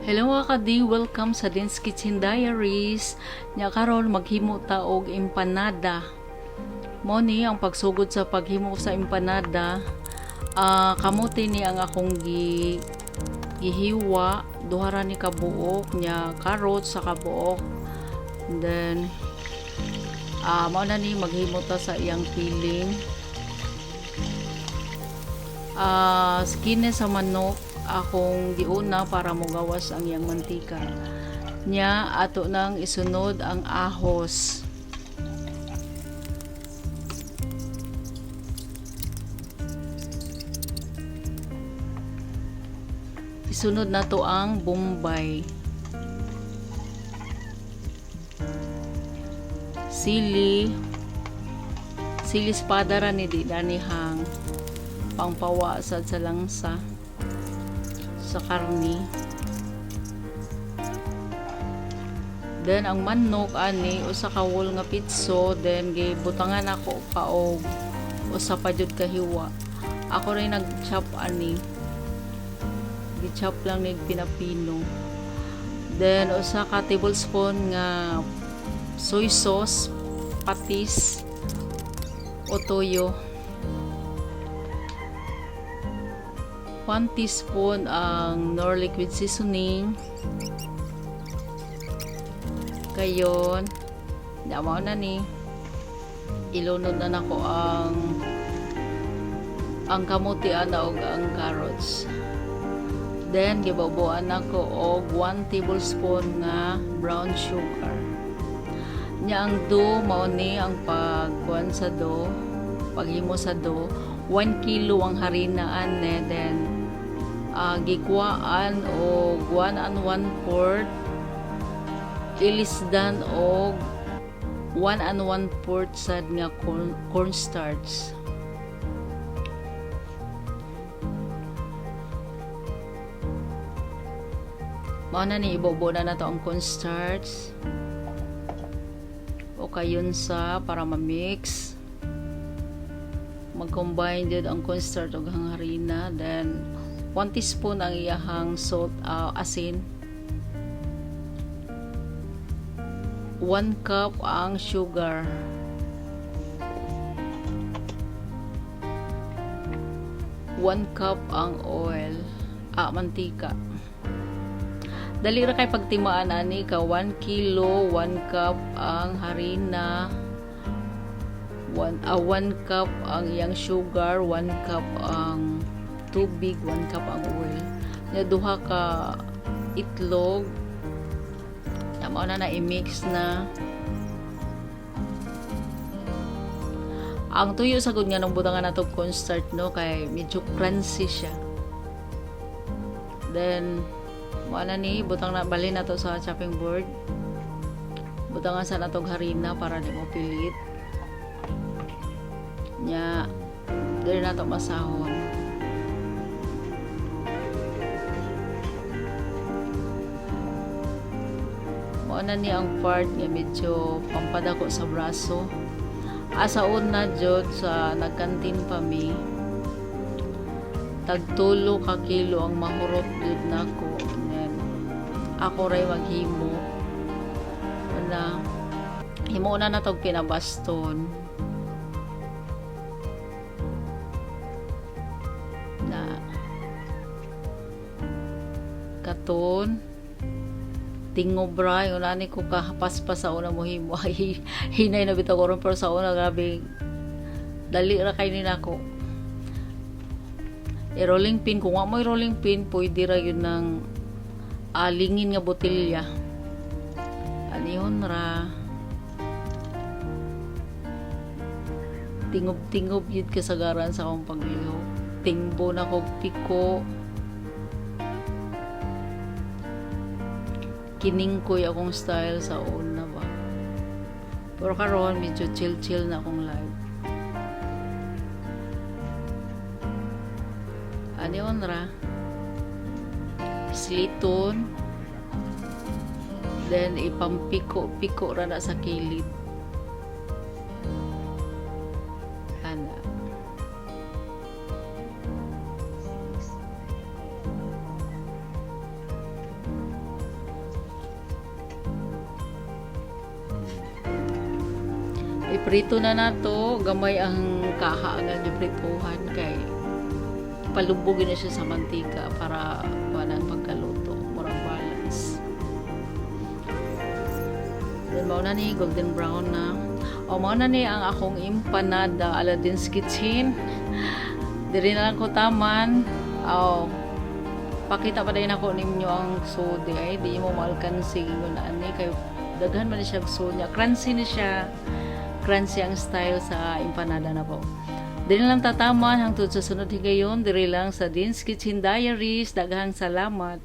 Hello mga kadi, welcome sa Din's Kitchen Diaries. Nya karon maghimo ta og empanada. Mo ni ang pagsugod sa paghimo sa empanada. Kamote ni ang akong gihiwa, duha ra ni kabuok nya carrots sa kabuok. And then mao na ni maghimo ta sa iyang filling. Skin sa manok akong giuna para mogawas ang iyang mantika. Nya ato nang isunod ang ahos. Isunod nato ang bombay. Sili. Sili espada ra ni, di hang pangpawa sad sa langsa sa karni. Then ang manok ani usa ka whole nga pitso, then gibutangan ako pa og usa pa jud ka hiwa. Ako rin nag-chop ani. Gi-chop lang ni pinapino. Then usa ka tablespoon nga soy sauce, patis o toyo. 1 teaspoon ang Knorr liquid seasoning. Kayon, mao na ni. Ilunod na nako ang kamote ana og ang carrots. Then gibabuan nako og 1 tablespoon nga brown sugar. Nya ang dough, mao ni ang pagkuan sa dough, paghimo sa dough, 1 kilo ang harina ane, then gikuhaan og 1 1/4, ilisdan og 1 1/4 sad nga cornstarch. Mao na ni, ibobo na nato ang cornstarch o kayon sa para ma-mix, mag-combine jud ang cornstarch ug ang harina. Then 1 teaspoon ang iyahang salt, asin, 1 cup ang sugar, 1 cup ang oil, mantika. Dali ra kay pagtimaan ani ka. 1 kilo, 1 cup ang harina, 1 cup ang iyang sugar, 1 cup ang tubig, 1 cup ang oil. Nya duha ka itlog. Mao na na, i-mix na. Ang tuyo sa gud nga nung butangan nato cornstarch, no, kay medyo crunchy siya. Then mao na ni, butang na bali na to sa chopping board. Butangan sa natong harina para di mo pilit. Nya dili na to masahon. Mao na ni ang part nga medyo pampadako sa braso. Asa una jud sa nagkantin pa mi, tag 3 ka kilo ang mahurot jud nako. Then ako ray maghimo na, himo na natog pinabaston na katon tingob ra yung nani ko kahapaspas sa una mo himo. Ay, hinay na bitaw ko ron, pero sa una grabe, dali ra kay ni nako. I-rolling pin, kung wa mo rolling pin, pwede ra yun ng alingin nga botelya. Anihon ra, tingob-tingob yun kasagaran sa akong paglihok. Tingbo na kog piko. Kiningkoy akong style sa una ba, pero karon medyo chill-chill na akong life. Anihon ra, sliton, then ipampiko-piko ra na sa kilid ana. Iprito na nato, gamay ang kaha nga giprituhan kay palubugin na siya sa mantika para kuan ang pagkaluto, murag balance. Then mao na ni, golden brown na. O, mao na ni ang akong empanada ala Din's Kitchen. Diri na lang ko taman. Oh, pakita pa dayon ako ninyo ang sudi ay di mo maalkansi ingon ani kay daghan man ni siya sud niya. Crunchy ni siya. Crunchy ang style sa empanada na po. Diri na lang tataman hangtod sa sunod higayon, diri lang sa Din's Kitchen Diaries. Daghang salamat.